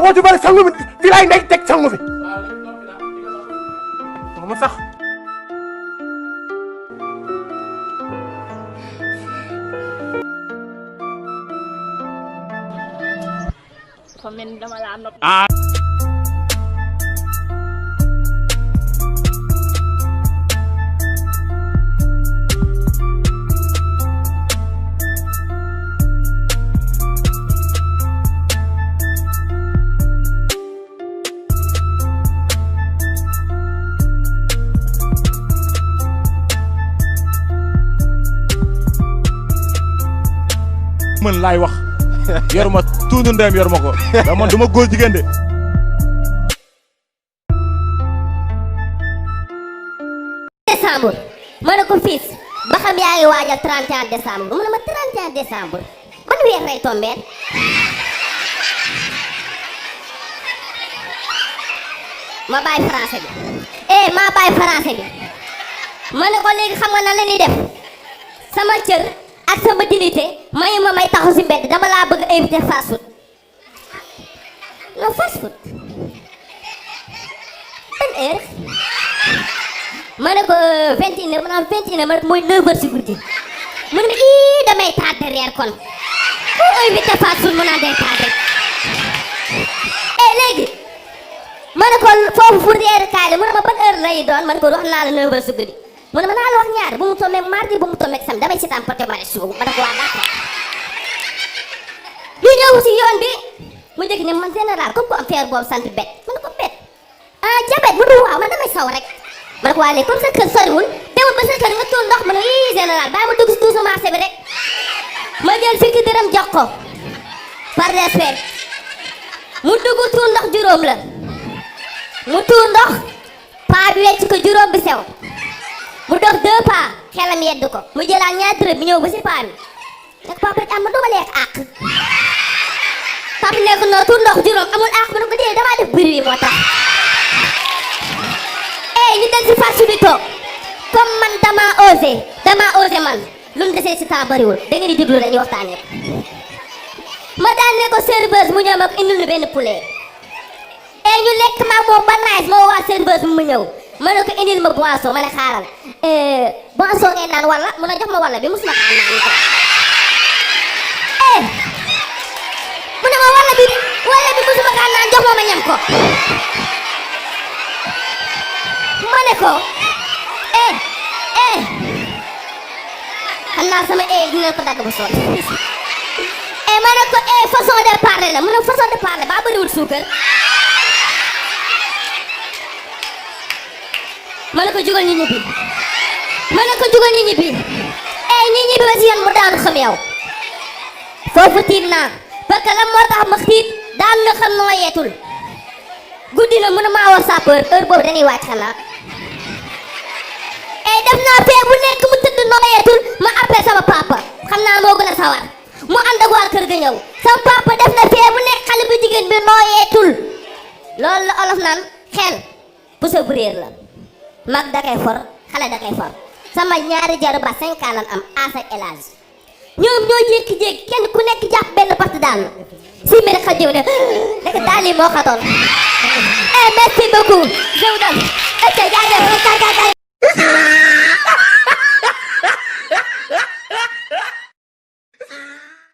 waxoo ci bari sangu bi fii laay nekk teg sangu fi ma sax fa mel ni dama laa nopp. mën laay wax yoruma tuunu ndeyam yoruma ko da man duma góor jigéen de décembre ma ne ko fils ba xam yaa ngi waajal 31 décembre mu ne ma 31 décembre ban weer lay tombeel ma bàyyi français bi ma bàyyi français bi ma ne ko léegi xam nga nan la ñuy def sama cër ak sama dignité mayu ma may taxaw si mbedd dama laa bëgg invité fast food non fast food ban heure ma ne ko 21h ma naan 21h ma ne ko mooy 9h si guddi mu ne ma ii damay tardé reer kon ku invité fast food mu naan day tardé léegi ma ne ko foofu pour reer kaay la mu ne ma ban heure lay doon ma ne ko wax naa la 9h si guddi mu ne ma naa la wax ñaar bu mu tombé mardi bu mu tombé samedi damay seetaan porté ma suuf ma ne ko waa d'accord ñu ñëw si yoon bi mu njëkk ne man général comme ko am feer boobu sant bet ma ne ko bet jabet mu ne waaw man damay saw rek ma ne ko waa léegi comme sa kër soriwul demul ba sa kër nga tuur ndox ma ne ii général bàyyi ma dugg si duusu marché bi rek ma jël fukki dërëm jox ko par respect mu dugg tuur ndox juróom la mu tuur ndox paa bi wecc ko juróom bi sew mu dox 2 pas xelam yedd ko mu jëlaat ñaar dërëm bi ñëw ba si paa bi ne ko papa rek am ma duma lekk àq papa ne ko non tuur ndox juróom amul àq ma ne ko dee damaa def bëri moo tax ñu del si fast bi toog comme man dama osé man lu mu desee si temps bariwul da ngeen di déglu rek ñu waxtaanee ma daan ne ko serveuse mu ñëw ma ko indil ñu benn poulet ñu lekk maag moom ba nice moo waa serveuse mu ñëw ma ne ko indil ma boisson ma ne xaaral boisson ngeen naan wala mun a jox ma wala bi musuma kaa naan ko mu ne ma wala bi musuma kaa naan jox ma ñam ko ma ne ko xam naa sama dina ko dagg ba soot ma ne ko façon de parler la mu ne façon de parler ba bëriwul suukar ma ne ko jugal ñu ñibbi ñi ñibbi ba si yoon mu daanu xam yow foofu tiit naa parce que lan moo tax ma xiit daan na xam noo yeetul guddi na mën a maa war sapeur heure boobu dañuy wàcc xanaa def naa fee bu nekk mu tëdd noo yeetul ma appel sama papa xam naa moo gën a sawar mu ànd ak waa kër ga ñëw sama papa def na fee bu nekk xale bu jigéen bi noo yeetul loolu la olof naan xel puso bu réer la mag da kay for xale da kay for sama ñaari jaru ba 5 ans lan am asa elage ñoom ñoo jékki-jékki kenn ku nekk jàpp benn parti daal si mbir xajjiw ne nekk daal yi moo xatoon merci beaucoup je vous donne